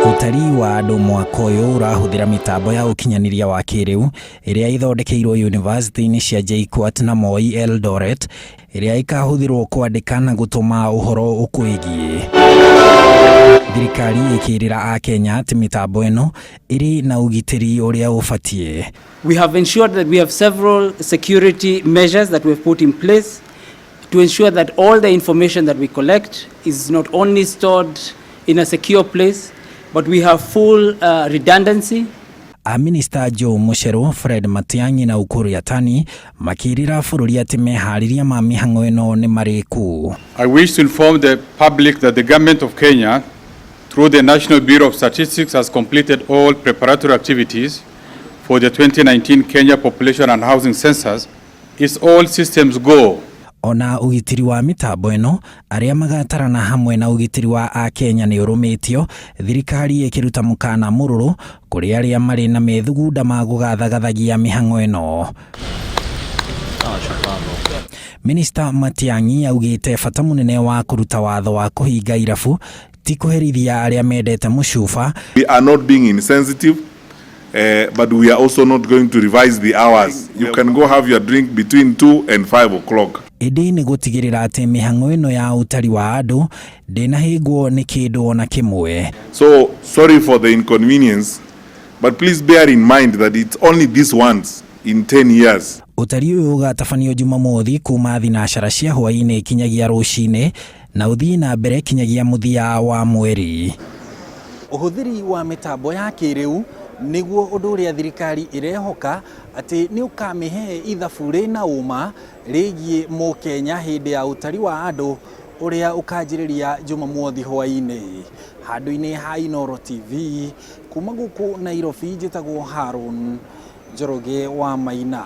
Ũtari wa andũ mwaka ũyũ ũrahũthĩra mĩtambo ya ũkinyanĩria wa kĩrĩu ĩrĩa ĩthondekeirwo yunivasĩtĩ-inĩ cia JKUAT na Moi Eldoret ĩrĩa ĩkahũthĩrwo kwandĩka na gũtũma ũhoro ũkwĩgiĩ. Thirikari ĩkĩrĩra Akenya atĩ mĩtambo ĩno ĩrĩ na ũgitĩri ũrĩa ũbatiĩ. We have ensured that we have several security measures that we've put in place to ensure that all the information that we collect is not only stored in a secure place, but we have full redundancy. Amĩnĩsta Joe Mucheru, Fred Matiang'i na Ukur Yatani makĩrĩra bũrũri atĩ meharĩria ma mĩhang'o ĩno nĩ marĩku. I wish to inform the public that the government of Kenya, through the National Bureau of Statistics, has completed all preparatory activities for the 2019 Kenya Population and Housing Census. It's all systems go. Ona ũgitĩri wa mĩtambo ĩno arĩa magatarana hamwe na ũgitĩri wa Akenya nĩ ũrũmĩtio, thirikari ĩkĩruta mũkana mũrũrũ kũrĩ arĩa marĩ na methugunda ma gũgathagathagia mĩhang'o ĩno. Minista Matiang'i augĩte bata mũnene wa kũruta watho wa kũhinga irabu ti kũherithia arĩa mendete mũcuba. We are not being insensitive, but we are also not going to revise the hours. You can go have your drink between 2 and 5 o'clock. Ĩndĩ nĩ gũtigĩrĩra atĩ mĩhang'o ĩno ya ũtari wa andũ ndĩnahĩngwo nĩ kĩndũ ona kĩmwe. So sorry for the inconvenience, but please bear in mind that it's only this once in 10 years. Ũtari ũyũ ũgatabanio Jumamothi kuma thinacara cia hwaĩ-inĩ kinyagia rũcinĩ na ũthiĩ na mbere kinyagia mũthia wa mweri. Ũhũthĩri wa mĩtambo ya kĩrĩu nĩguo ũndũ ũrĩa thirikari ĩrehoka atĩ nĩ ũkamĩhe ithabu rĩna ũma rĩgiĩ mũkenya hĩndĩ ya ũtari wa andũ ũrĩa ũkanjĩrĩria Jumamothi hwaĩ-inĩ. Handũ-inĩ ha Inooro TV kuma gũkũ Nairobi, njĩtagwo Harun Njoroge wa Maina.